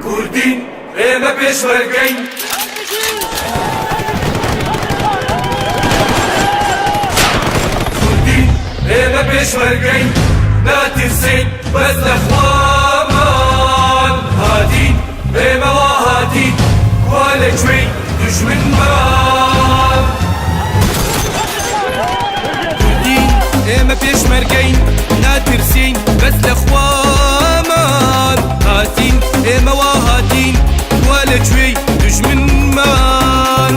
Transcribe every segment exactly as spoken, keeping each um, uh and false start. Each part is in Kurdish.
Kurdîn, ê me pêşmergeyn. Kurdîn, ê me pêşmergeyn. Natirsên, bes li xwe man. Hatîn, ê me wa hatîn. Wa li çwê dujmin man. Kurdîn, ê me pêşmergeyn, natirsîn, bes li xwe man. Hatîn, ê me wa hatîn, wa li çwê dujmin man.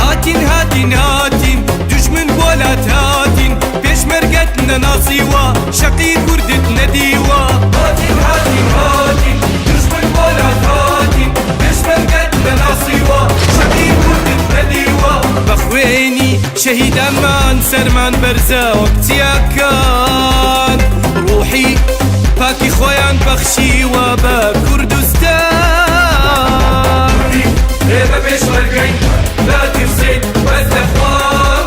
Hatîn, hatîn, hatîn, dujmin welat hatîn, pêşmerget nenasî wa, şeqî kurdit nedî wa. Hatîn, hatîn, hatîn, dujmin welat hatîn, pêşmerget nenasî wa, şeqî kurdit nedî wa. Bexwênî Şehîdan man serman berze oktiyakan. Ruhî pakî xoyan bexşî we be Kurdistan. Ê me pêşmergeyn, natirsên, bes li xwe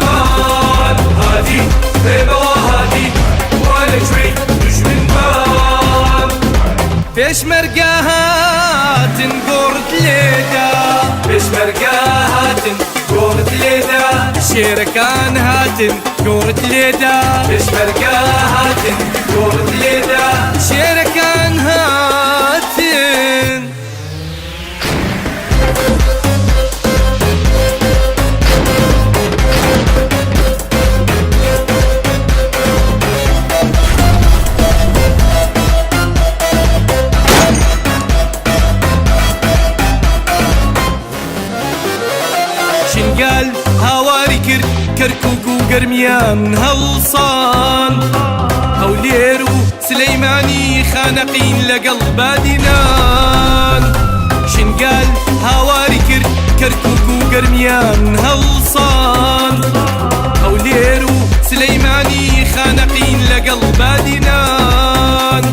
man. Hatî, ê me wa hatî, wa li çwê dujmin man. Pêşmerge hatin gor dilê de. Pêşmerge hatin gor dilê de. Şêrekan hatin gor dilê de. Pêşmerge hatin gor dilê de. Şêrekan hatin. Şingal hawarî kir, Kerkûk û Germiyan helsan. Hewlêr û Sileymanî xaneqîn legel Badînan. Şingal hawarî kir, Kerkûk û Germiyan helsan. Hewlêr û Sileymanî xaneqîn legel Badînan.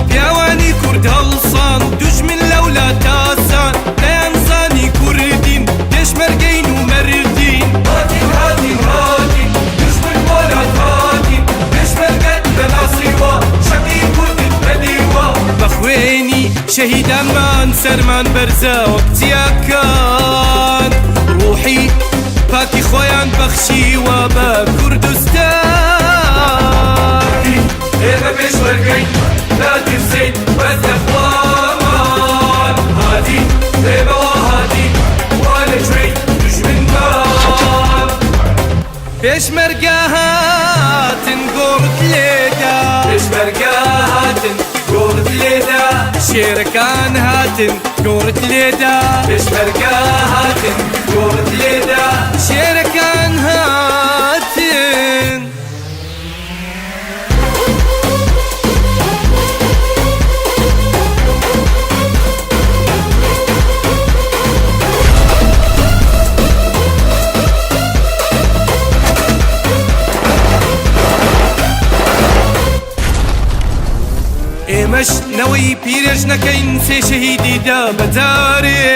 Piyawanî Kurd helsan, dujmin lewla tasan. Neyan zanî Kurdîn, pêşmergeyn û merdîn. Hatîn, hatîn, hatîn, dujmin welat hatîn. Pêşmerget nenasî wa, şeqî Kurdîn nedî wa. Bexwênî şehîdan man serman berze oktiyakan. Ruhî pakî xoyan bexşî we be Kurdistan. Ê me pêşmergeyn, natirsên, bes li xwe man. Hatî, ê me wa hatî, wa li çwê dujmin man. Pêşmerge hatin gor dilê de. Pêşmerge hatin gor dilê de. Şêrekan hatin gor dilê de. Pêşmerge hatin gor dilê de. Şêrekan hatin. Êmeş neweyî pîrêj nekeyn sê şehîdî de bedarê.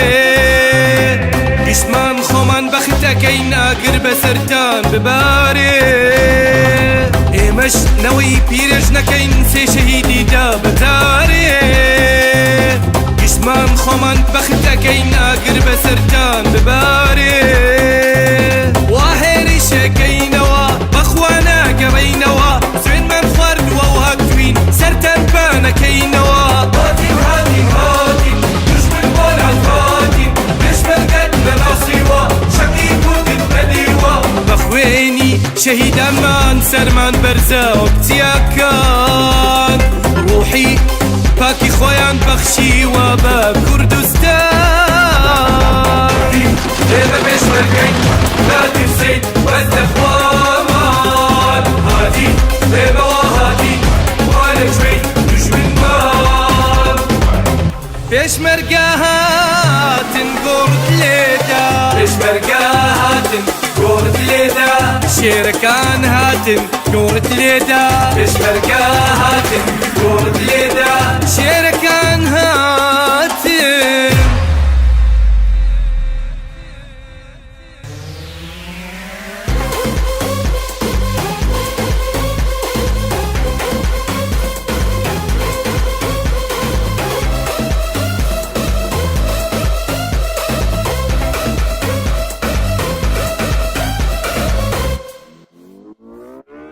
Giştman xoman bextekeyn agir be sertan bibare. Êmeş neweyî pîrêj nekeyn sê şehîdî de bedarê. Giştman xoman bextekeyn agir be sertan bibare. Wa hêrîşekeynewa, bexwana gebeynnewa. Swênmen xward we û hak twîn, sertan panekeynnewa. Hatîn, hatîn, hatîn, dujmin welat hatîn. Pêşmerget nenasî wa, şeqî Kurdîn nedî wa. Bexwênî şehîdan man serman berze oktiyakan. Ruhî pakî xoyan bexşî we be Kurdistan. Ê me pêşmergeyn, natirsên, bes li xwe man. Hatî, ê me wa hatî, wa li çwê dujmin man. Pêşmerge hatin gor dilê de. Pêşmerge hatin gor dilê de. Şêrekan hatin gor dilê de. Pêşmerge hatin gor dilê de. Şêrekan hatin.